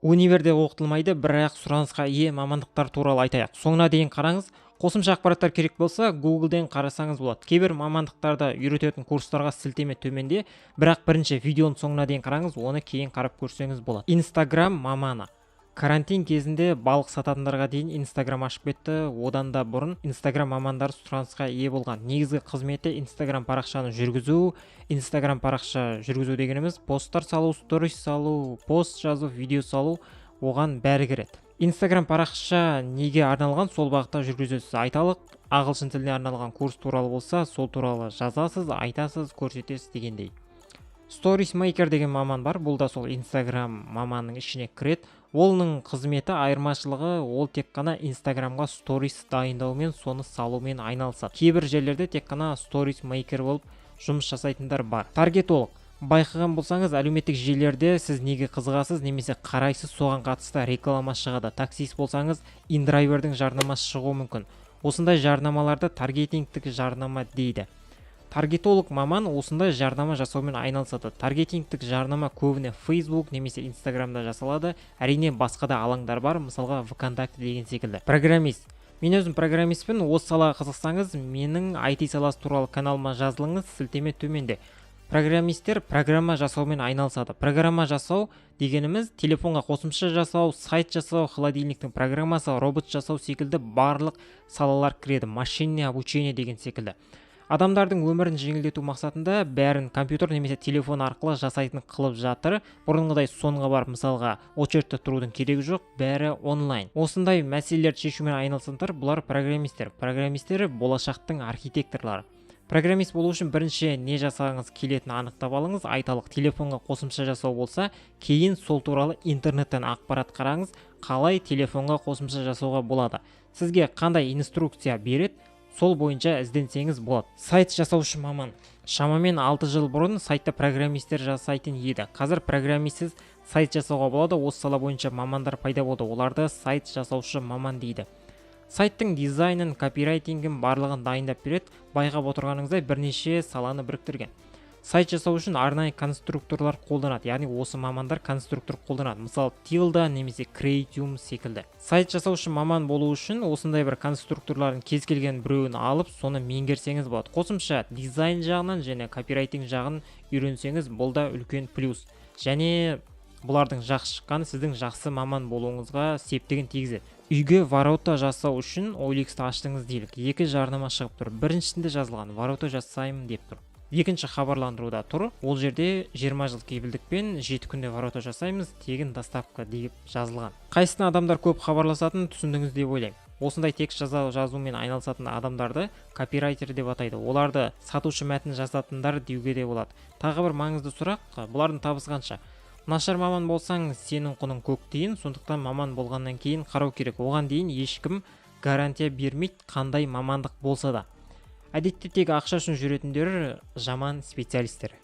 Универде оқытылмайды, бірақ сұранысқа ие мамандықтар туралы айтайық. Соңына дейін қараңыз. Қосымша ақпараттар керек болса, Google'ден қарасаңыз болады. Кейбір мамандықтарды үйрететін курстарға сілтеме төменде, бірақ бірінші видеоның соңына дейін қараңыз, оны кейін қарап көрсеңіз болады. Инстаграм маманы. Карантин кезінде балық сататындарға дейін Инстаграм ашып кетті. Одан да бұрын Инстаграм мамандары сұранысқа ие болған. Негізгі қызметі Инстаграм парақшаны жүргізу. Инстаграм парақша жүргізу дегеніміз посттар салу, сторис салу, пост жазу, видео салу, оған бәрі кіреді. Инстаграм парақша неге арналған, сол бағытта жүргізесіз. Айталық, ағылшын тіліне арналған курс туралы болса, сол туралы жазасыз, айтасыз, көрсетесіз дегендей. Stories Maker деген маман бар, бұл да сол Инстаграм маманның ішіне кіреді. Оның қызметі, айырмашылығы, ол тек қана Инстаграмға сторис дайындаумен, соны салумен айналысады. Кейбір жерлерде тек қана Stories Maker болып жұмыс жасайтындар бар. Таргетолог. Байқаған болсаңыз, әлеуметтік желілерде сіз неге қызығасыз немесе қарайсыз, соған қатысты реклама шығады. Таксист болсаңыз, индрайвердің жарнамасы шығуы мүмкін. Осындай жарнамаларды таргетингтік жарнама дейді. Таргетолог маман осындай жарнама жасаумен айналысады. Таргетингтік жарнама көбіне Facebook немесе Инстаграмда жасалады. Әрине, басқа да алаңдар бар, мысалға ВКонтакте деген секілді. Программист. Мен өзім программистпін. Осы салаға қызықсаңыз, менің IT саласы туралы каналыма жазылыңыз, сілтеме төменде. Программистер программа жасаумен айналысады. Программа жасау дегеніміз телефонға қосымша жасау, сайт жасау, холодильниктің программасы, робот жасау секілді барлық салалар кіреді. Машинное обучение деген секілді. Адамдардың өмірін жеңілдету мақсатында бәрін компьютер немесе телефон арқылы жасайтын қылып жатыр. Бұрынғыдай сонға барып, мысалға, очередьте тұрудың керегі жоқ, бәрі онлайн. Осындай мәселелерді шешумен айналысатындар бұлар программистер. Программистер болашақтың архитекторлары. Программист болу үшін бірінші не жасағыңыз келетінін анықтап алыңыз. Айталық, телефонға қосымша жасау болса, кейін сол туралы интернеттен ақпарат қараңыз, қалай телефонға қосымша жасауға болады. Сізге қандай инструкция береді, сол бойынша ізденсеңіз болады. Сайт жасаушы маман. Шамамен 6 жыл бұрын сайтта программистер жасайтын еді. Қазір программистсіз сайт жасауға болады. Осы сала бойынша мамандар пайда болды. Оларды сайт жасаушы маман дейді. Сайттың дизайнын, копирайтингін барлығын дайындап береді. Байқап отырғаныңыздай, бірнеше саланы біріктірген. Сайт жасау үшін арнайы конструкторлар қолданады, яғни осы мамандар конструктор қолданады. Мысалы, Tilda немесе Creatium секілді. Сайт жасаушы маман болу үшін осындай бір конструкторлардың кез келген біреуін алып, соны меңгерсеңіз болады. Қосымша дизайн жағынан және копирайтинг жағын үйренсеңіз, бұл да үлкен плюс. Және бұлардың жақсы шыққаны сіздің жақсы маман болуыңызға септігін тигізеді. Үйге ворота жасау үшін OLX-ті аштыңыз делік. Екі жарнама шығып тұр. Біріншісінде жазылған ворота жасаймын деп тұр. Екінші хабарландыруда тұр. Ол жерде 20 жыл кепілдікпен 7 күнде ворота жасаймыз, тегін доставка деп жазылған. Қайсысына адамдар көп хабарласатынын түсіндіңіз деп ойлаймын. Осындай текст жазумен айналысатын адамдарды копирайтер деп атайды. Оларды сатушы мәтін жазатындар деуге де болады. Тағы бір маңызды сұрақ, бұлардың табысы қанша? Нашар маман болсаң, сенің құның көк тиын, сондықтан маман болғаннан кейін қарау керек. Оған дейін ешкім гарантия бермейді, қандай мамандық болса да. Әдетте тек ақша үшін жүретіндер жаман специалистер.